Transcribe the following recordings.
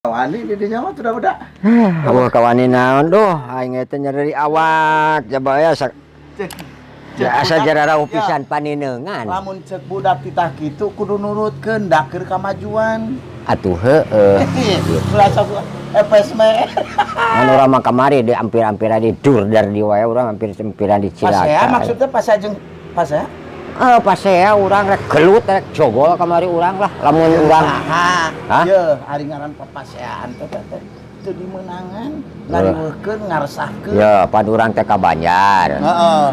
Wani di dinya mah sudah budak. Wah, kawani naon doh, aing teh nyeri awak, coba ya sak. Cek. Ya, asa budak- jarara ya, pisan paninengan. Lamun cek budak titah kitu kudu nurutkeun, da keur kamajuan. Atuh heueuh. Ulah sok FSM. Anu urang mah kamari di ampir-ampiran di dur dar di wae urang ampir-ampiran di Pasea. Cilacap. Maksudnya pasea jeung pasea? Eh, pasea urang rek gelut, rek jogol kamari urang lah. Lamun urang Saha? Hah? Ye, ari ngaran papaseaan teh teh teh teu dimeunangan, ngariweuhkeun, ngaresahkeun. Ya, pan urang teh ka Banjar. Heeh.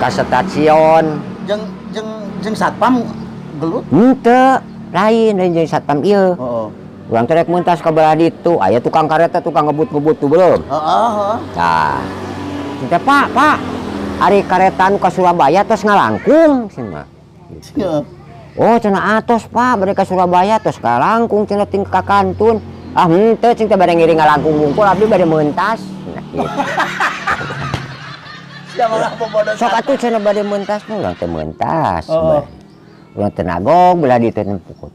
Ka stasiun. Jeung jeung jeung satpam gelut. Henteu, lain lain jeung satpam ieu. Heeh. Urang teh rek mentas ka belah ditu, aya tukang kareta, tukang ngebut-ngebut tuh belum. Heeh, heeh. Nah, teh, "Pak, Pak, ari kareta nu ka Surabaya tos ngalangkung?" cenah. Heeh. "Oh," cenah, "atos, Pak, bade ka Surabaya tos kalangkung," cenah, "ting ka kantun." "Ah, henteu," cing teh, "bade ngiring ngalangkung wungkul, abdi bade mentas." Nah, gitu. Siapa mah bobodo. "Sok atuh," cenah, "bade mentas mah." Urang teh mentas. Oh. Urang teh nagog belah ditu teh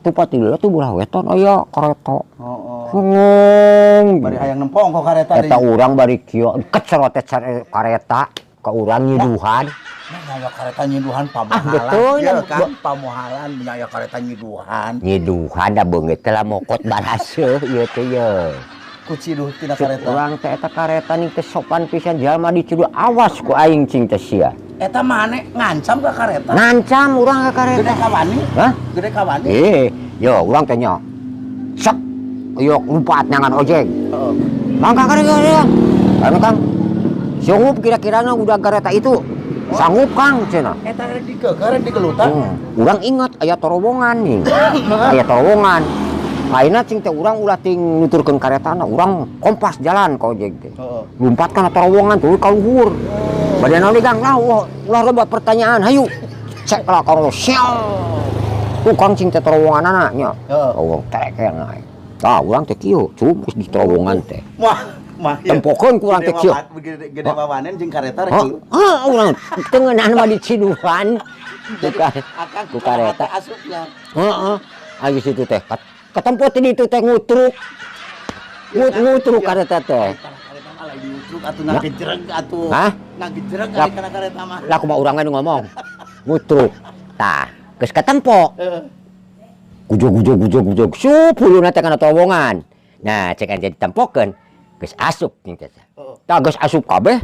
tupat di tuh belah wetan aya kareta. Heeh. Ngong. Bari hayang nempong kok kareta Eta deui. Urang bari kieu kecerotet kareta ka urang nyiduhan. Nah, aya kareta nyiduhan pamohalan. Ah, betul. Iya kan, pamohalan aya kareta nyiduhan. Nyiduhan da beungeut teh lah mokot baraseuh ieu teh ye. Ku ciduh tina Cek kareta. urang teh eta kareta ning teh sopan pisan, jalma diciduh awas ku aing cing teh sia. Eta mane ngancam ka kareta. Ngancam urang ka kareta. Gede kawani? Hah? Gede kawani? Eh, yo urang teh nya. Sok. Yo lumpat nyangan ojek. Heeh. Mangga kareta ya. Anu Kang. Sanggup kira-kira na udah kareta itu. "Sanggup, Kang," cenah. Eta rek dikeukeuh, rek digelutan. Urang ingat aya terowongan nih. Aya terowongan. Ayeuna cing teh urang ulah ting nuturkeun karetana, urang kompas jalan ka ojek teh. Heeh. Lumpat kana terowongan tuh ka luhur. Bade naon deui, Kang? Lah, ulah, ulah loba pertanyaan, hayu. Cek lah kalau sial. Tukang cing teh terowonganana nya. Heeh. Terowong trek ya naik. Tah urang teh kieu, cumus di terowongan teh. Wah, mah ieu. Tempokeun ku urang teh kieu. Gede gede wawanen jeung kareta rek Hah? gelut. Ah, urang teu ngeunah mah diciduhan. Akang Ku kareta. Asupnya. Heeh. Aya situ teh. Ketempo ti ditu teh ngutruk. Ngutruk kareta teh. Kareta mah lain diutruk atuh, ngagejreg atuh. Hah? Ngagejreg Lah. ari kana kareta mah. Lah, kumaha urang nu ngomong. Ngutruk. Tah, geus ketempo. Heeh. Gujug gujug gujug gujug. Sup huluna teh kana terowongan. Nah, cek jadi tempokeun. Geus asup ning teh. Heeh. Tah, geus asup kabeh.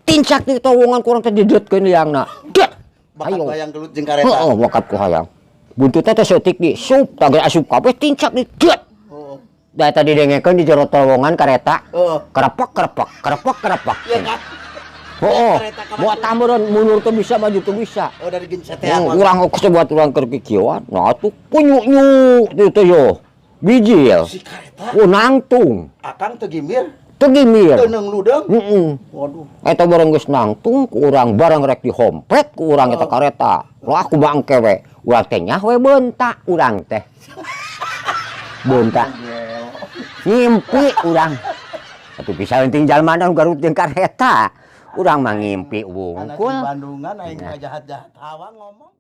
Tincak di terowongan kurang teh didetkeun liangna. Det. Bakat Ayo. hayang gelut jeung kareta. Heeh, wakat ku hayang. Buntutna teh seutik di sup, tah geus asup kabeh tincak di det. Heeh. Da tadi dengekeun di jero terowongan kareta. Heeh. Kerepek kerepek, kerepek kerepek. Iya kan? Heeh. Kereta ka Buat tambahan mundur tuh bisa, maju tuh bisa. Oh, dari gencet ya. Urang geus buat urang keur kikieuan. Nah atuh punyuk nyuk itu yo. Bijil. Si kareta Oh, nangtung. Akang teu gimir, Teu gimir. Teu neungludeung. Heeh. Waduh. Eta bareng geus nangtung ku urang, bareng rek dihompet ku urang eta kareta. Wah, aku bangke we. Urang teh nyah we beunta urang teh. Beunta. Ngimpi urang. Atuh bisa penting jalma nu garut jeung kareta. Urang mah ngimpi Anak di wungkul. Bandungan aing kajahat-jahat hawa ngomong.